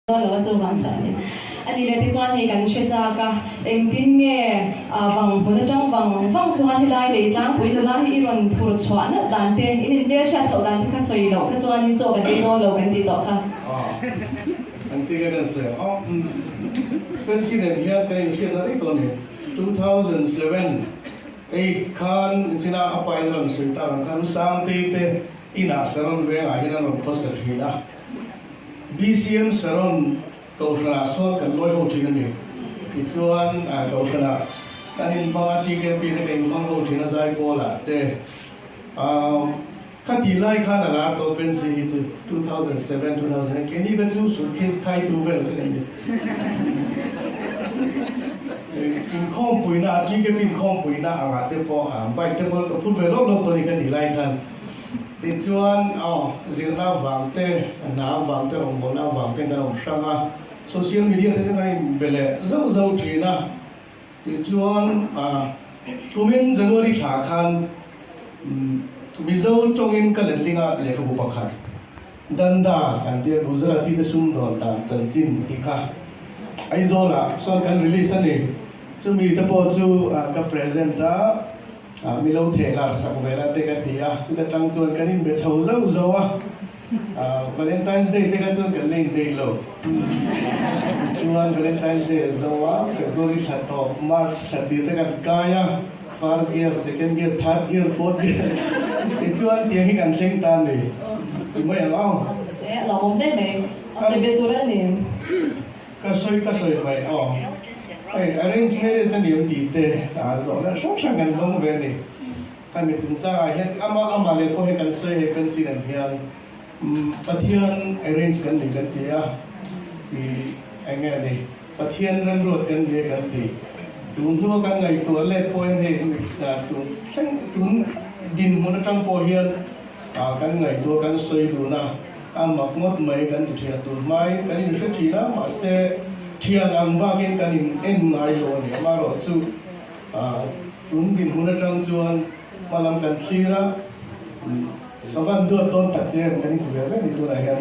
Dawn lo a chuvang chuan in a ni leh tichuan hei kan hre chak a, engtin nge vang hmun atang vang vang chuan helai lei tlangpui nula hi i rawn thur chhuah nalh dan te, in inhmel hriat chhoh dan te kha sawi loh kha chuan in chaw kan ei dawn lo kan tih tawh kha. An ti nge kan sawi ang Fancy nen hian kan inhriatna rei tawh a ni. 2007, eight khan nichina a pa in a rawn sawi tak ang khan Sangtei te inah Saron vengah hian an rawn khawsa thin a. BCM Saron Kohhranah sawn kan lawi ho thin a ni. Tichuan Kohhranah kan inhmang a, TKP te kan inhmang ho thin a Zaipawlah te. Kha tih lai khan a lar tawh Bensi hi chu 2007, 2008 keini kha chu suitcase khaitu vel ka ni. Inkhawmpuina, TKP inkhawmpuina angah te pawh bike te pawh ka phur ve lawk lawk tawh a ni kha tih lai khan. Tichuan, aw, zirna avang te, hna avang te, rawngbawlna avang te kan awm hrang a, social media te chu kan inbe leh zauh zauh thin a. Tichuan, kumin January thla khan Mizo tawngin ka letlinga lehkhabu pakhat, Danda kan tia Gujarati te sumdawn dan chanchin tih kha Aizawlah sawn kan release a ni. Chumi te pawh chu ka present a. Mi lo theh lar sak ve la te ka ti a, chuta tang chuan kan inbe chho zauh zauh a, Valentine's Day te kha chuan kan la indei lo. Tichuan Valentine's Day a zo a, February thla tawp, March thla tir te kan kai a, first gear, second gear, third gear, fourth gear, tichuan tiang hi kan thleng ta a ni. I mawi ang aw? E, a lawmawm hle mai. A sawi belh tur a ni. Ka sawi ka sawi mai aw. Hei arrange marriage a ni awm tih te a zawhna hrang hrang kan dawng ve a ni. Hemi chungchangah hian ama ama leh pawh hi kan sawi hei pencil ang hian Pathian arrange kan ni kan ti a, tih eng nge ni Pathian remruat kan ni e kan ti. Tun hnua kan ngaihtuah let pawhin hei tun thleng tun dinhmun atang pawh hian kan ngaihtuah kan sawi dun a. A mak ngawt mai kan ti thian tur hmai kan inhre thin a, mahse thian ang bakin kan in en ngai lo a ni. Amaherawhchu tun dinhmun atang chuan hma lam kan thlir a, ka van duat dawn tak che em kan inti ve vek ni tunah hian.